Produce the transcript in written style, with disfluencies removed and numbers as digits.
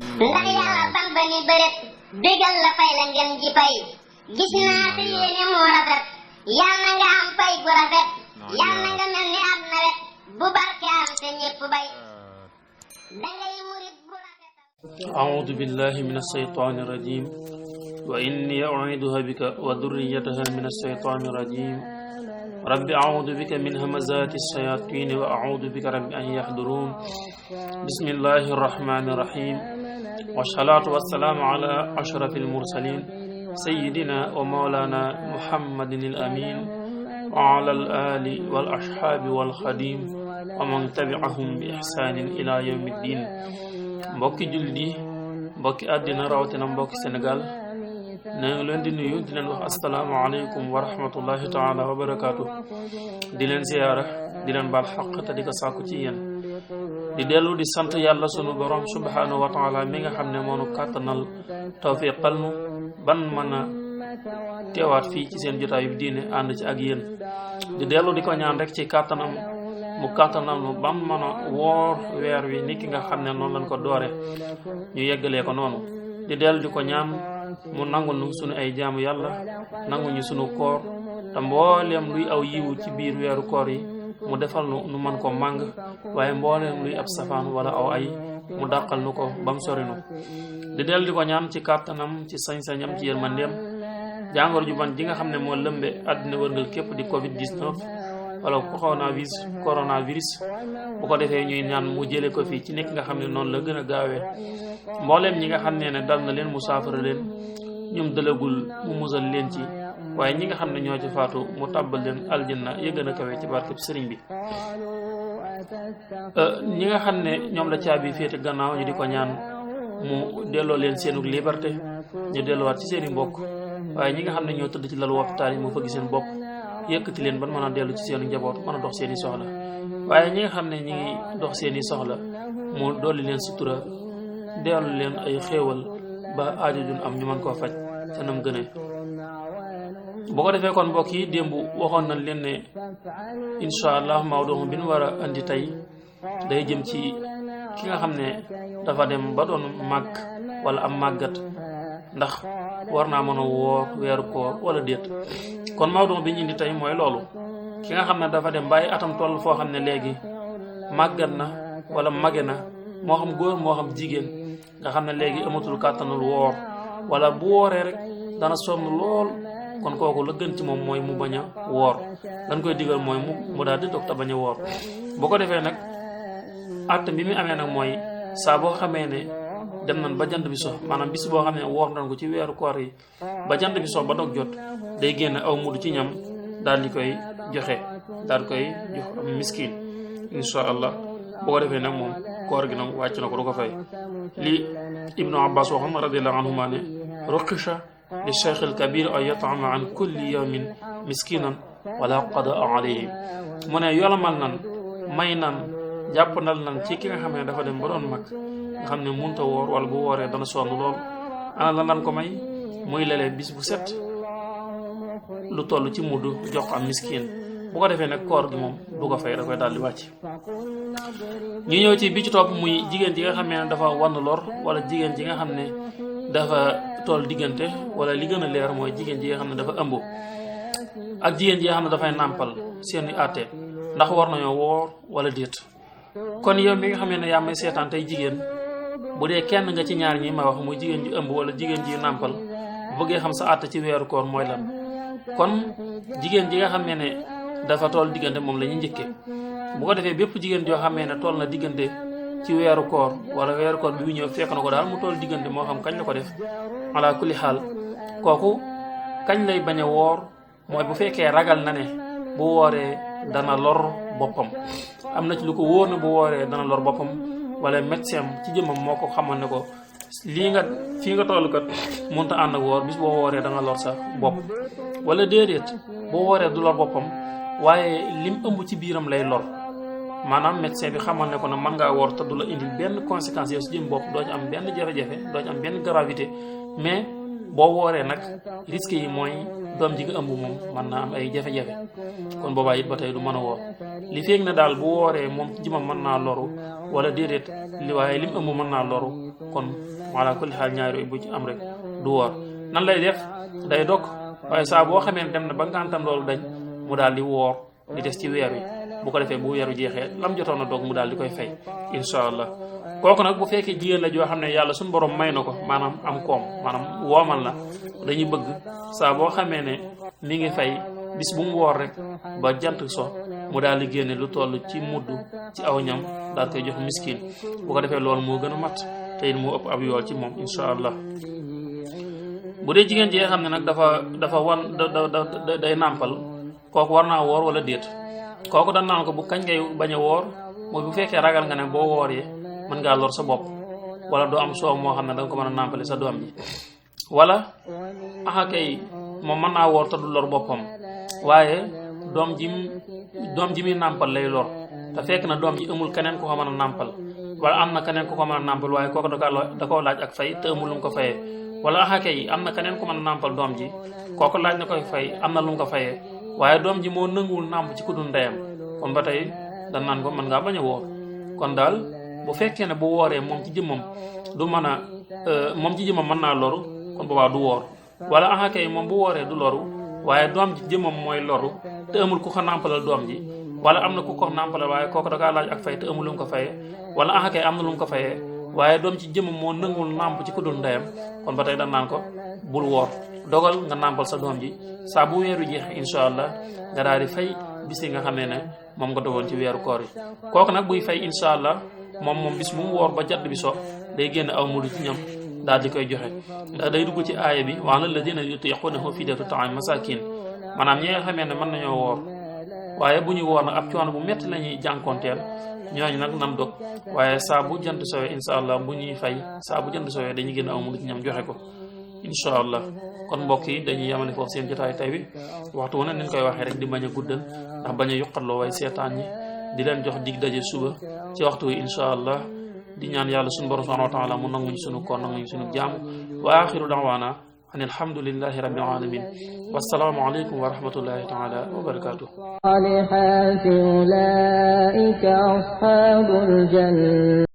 ndax yàlla ban ba ni bëret bégal la fay la ngeen ji fay gis naa te yéene moo rafet yàlla na nga am fay gu rafet yàlla na nga mel ni ab nawet bu barke am te ñépp bay dangay murit bu rafet. أعوذ بالله من الشيطان الرجيم وإني أعيذها بك وذريتها من الشيطان الرجيم رب أعوذ بك من همزات الشياطين وأعوذ بك رب أن يحضرون بسم الله الرحمن الرحيم والصلاة والسلام على أشرف المرسلين سيدنا ومولانا محمد الأمين وعلى الآل والأصحاب والخديم ومن تبعهم بإحسان إلى يوم الدين. mbokki jullit yi mbokki àddina rawatina mbokki Sénégal na ngi leen di nuyu di leen wax asalaamaaleykum wa rahmatullahi taala wa barakaatu di leen ziyaara di leen baal xaq te di ko sàkku ci yéen di dellu di sant yàlla sunu borom subhanahu wa taala mi nga xam ne moonu kàttanal tawfiqal nu ban mën a teewaat fii ci seen jotaayu diine ànd ci ak yéen di dellu di ko ñaan rek ci kàttanam mu kàttanal nu bam mën a woor weer wi nit ki nga xam ne noonu lañ ko doore ñu yeggalee ko noonu di dellu di ko ñaan mu nangul nu sunu ay jaamu yàlla nangu ñu sunu koor te mbooleem luy aw yiwu ci biir weeru koor yi mu defal nu mën ko màng waaye mbooleem luy ab safaan wala aw ay mu dàqal nu ko bam sori nu di dellu di ko ñaan ci kàttanam ci sañ-sañam ci yërmandeem jàngoro ju ban ji nga xam ne moo lëmbe àddina wërngal képp di Covid-19 wala coronavirus bu ko defee ñuy ñaan mu jële ko fii ci nekk nga xam ne noonu la gën a gaawee mbooleem ñi nga xam ne dal na leen mu saafara leen ñum dëlagul mu musal leen ci waaye ñi nga xam ne ñoo ci faatu mu tàbbal leen aljanna ya gën a kawe ci barkeb sëriñ bi. ñi nga xam ne ñoom la caabi féete gannaaw ñu di ko ñaan mu delloo leen seenu liberté ñu delluwaat ci seeni mbokk waaye ñi nga xam ne ñoo tëdd ci lalu hôpital yi mu fëgg seen bopp yëkkati leen ban mën a dellu ci seenu njaboot mën a dox seeni soxla waaye ñi nga xam ne ñi ngi dox seeni soxla mu dolli leen sutura dellu leen ay xéewal ba aajo jun am ñu mën koo faj ca nam gëne bu ko defee kon mbokk yi démb waxoon nañ leen ne incha allah mawdu bi ñu war a andi tey day jëm ci ki nga xam ne dafa dem ba doon màgg wala am màggat ndax war naa mën a woor weeru koor wala déet kon mawdu bi ñu indi tey mooy loolu ki nga xam ne dafa dem bàyyi atam toll foo xam ne léegi màggat na wala mage na moo xam góor moo xam jigéen nga xam ne léegi amatul kàttanul woor wala bu wooree rek dana sonn lool kon kooku la gën ci moom mooy mu bañ a woor dañ koy digal mooy mu daal di dog te bañ a woor boo ko defee nag àtte bi mu amee nag mooy saa boo xamee ne dem nañ ba jant bi so maanaam bis boo xam ne woor nañ ko ci weeru koor yi ba jant bi so ba dog jot day génn aw mudu ci ñam daal di koy joxe daal di koy jox am miskin insha allah boo ko defee nag moom koor gi nag wàcc na ko du ko fay li ibnu abbas waxam radiallahu anhuma ne ruqisha li cheikh al kabir an yat'ama an kulli yawmin miskinan wala qadaa alayhi mu ne yolamal nan may nan jàppandal nan ci ki nga xam ne dafa dem ba doon mag nga xam ne munta woor wala bu wooree dana sonn lool ana la nan ko may muy lelee bis bu set lu toll ci mudd jox ko am miskin bu ko defee nag koor gi moom du ko fay da koy daal di wàcc ñu ñëw ci bi ci topp muy jigéen ji nga xam ne dafa wann lor wala jigéen ji nga xam ne dafa toll diggante wala li gën a leer mooy jigéen ji nga xam ne dafa ëmb ak jigéen ji nga xam ne dafay nàmpal seeni àtte ndax war nañoo woor wala déet kon yow mi nga xam ne yaa may seetaan tey jigéen bu dee kenn nga ci ñaar ñi ma wax muy jigéen ji ëmb wala jigéen ji nàmpal bu bëggee xam sa àtte ci weeru koor mooy lan kon jigéen ji nga xam ne dafa toll diggante moom la ñuy njëkkee bu ko defee bépp jigéen joo xam ne toll na diggante ci weeru koor wala weeru koor bi ñëw fekk na ko daal mu toll diggante moo xam kañ la ko def ala kulli xaal kooku kañ lay bañ a woor mooy bu fekkee ragal na ne bu wooree dana lor boppam am na ci lu ko wóor ne bu wooree dana lor boppam wala médecin ci jëmmam moo ko xamal ne ko lii nga fii nga toll kat mënut a ànd ak woor bis boo wooree da nga lor sa bopp wala déedéet boo wooree du lor boppam waaye lim ëmb ci biiram lay lor maanaam médecin bi xamal ne ko na mën ngaa woor te du la indil benn conséquence yow si jëm bopp doo ci am benn jafe-jafe doo ci am benn gravité mais boo wooree nag risque yi mooy doom ji nga ëmb moom mën naa am ay jafe-jafe kon boobaa it ba tey du mën a woor li feeg ne daal bu wooree moom jëmam mën naa loru wala déedéet li waaye lim ëmb mën naa loru kon wala kulli xaal ñaar yooyu bu ci am rek du woor nan lay def day dog waaye saa boo xamee ne dem na ba ngantam loolu dañ mu daal di woor di des ci weer wi bu ko defee bu weeru jeexee lam jotoon a dog mu daal di koy fay incha allah kooku nag bu fekkee jigéen la joo xam ne yàlla suñu borom may na ko maanaam am koom maanaam woomal na dañuy bëgg saa boo xamee ne mi ngi fay bis bu mu woor rek ba jant so mu daal di génne lu toll ci mudd ci aw ñam daal koy jox miskin bu ko defee loolu moo gën a mat te it moo ëpp ab yool ci moom incha allah bu dee jigéen ji nga xam ne nag dafa wan day nàmpal kooku war naa woor wala déet kooku dañ naan ko bu kañ ngay bañ a woor mooy bu fekkee ragal nga ne boo wooree mën ngaa lor sa bopp wala doo am soow moo xam ne danga ko mën a nàmpale sa doom ji wala axa kay moom mën naa woor te du lor boppam waaye doom ji muy nàmpal lay lor te fekk na doom ji amul keneen ku ko mën a nàmpal wala am na keneen ku ko mën a nàmpal waaye kooku da koo laaj ak fay te amul lu mu ko fayee wala axa kay am na keneen ku mën a nàmpal doom ji kooku laaj na koy fay am na lu mu ko fayee waaye doom ji moo nanguwul nàmp ci ku dul ndeyam kon ba tey dañ naan ko mën ngaa bañ a woor kon daal bu fekkee ne bu wooree moom ci jëmmam du mën a moom ci jëmmam mën naa loru kon boobaa du woor wala aha kay moom bu wooree du loru waaye doom ji jëmmam mooy loru te amul ku ko nàmpalal doom ji wala am na ku ko nàmpalal waaye kooku da kaa laaj ak fay te amul lu mu ko fayee wala aha kay am na lu mu ko fayee waaye doom ci jëmmam moo nanguwul nàmp ci ku dul ndeyam kon ba tey dañ naan ko bul woor dogal nga nàmpal sa doom ji saa bu weeru jeexee incha allah nga daal di fay bis yi nga xamee ne moom nga dogoon ci weeru koor yi kooku nag buy fay incha allah moom bis bu mu woor ba jadd bi so day génn aw mudu ci ñam daal di koy joxe ndax day dugg ci aaya bi wa alal ladina yutiqunahu fidyatun ta'amu masakin maanaam ñi nga xamee ne mën nañoo woor waaye bu ñu woor nag ab coono bu metti la ñuy jànkoonteel ñooñu nag nan dog waaye saa bu jant sowee incha allah bu ñuy fay saa bu jant sowee dañuy génn aw mudu ci ñam joxe ko incha allah kon mbokk yi dañuy yamane foofu seen jotaay tay bi waxtu wu ne niñ koy waxee rek di bañ a guddal ndax bañ a yuqatloo way seetaan ñi di leen jox dig daje suba ci waxtu wi incha allah di ñaan yàlla suñu borom subhanahu wa taala mu nanguñu suñu koor nanguñu suñu jaamu wa axiru da'wana an alhamdulillahi rabbil alamin wassalaamu aleykum wa rahmatullahi taala wa barakatuh صالحات أولئك أصحاب الجنة